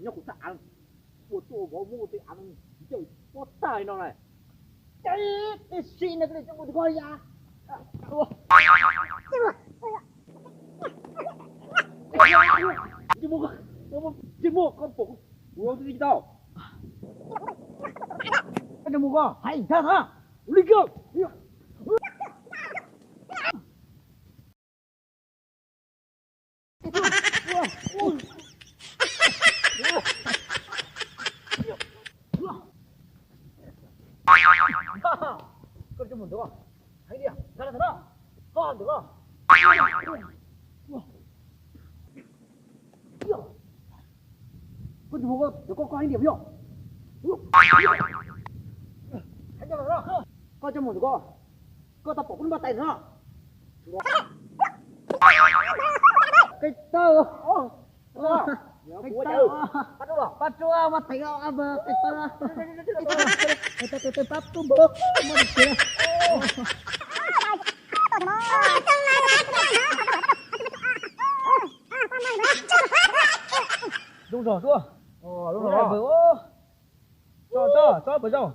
Nyob kuv txaj av, ua tuaj vov muab ua tej av no ncaws pob tag li no lawm. Tib si no koj li coj mus tsis koj ya. Tsis muaj koj pom kuv ua tsis tau. Koj mus koj hais thab thab. Ua li koj. Koj coj mus ntawd, heev tiag, nkag los ntawm no, koj ntawm no. Koj coj mus ntawm koj, koj heev tiag yog. Koj coj mus ntawm koj, koj tau pom koj lub npaj tais ntawm no. Qe taw, qe taw, pab rua mas tev qe taw, qe taw, qe taw pab rua npaum muaj tiag. Zoo zog tuaj, zoo zog npawg, tso tso tso npawg zog.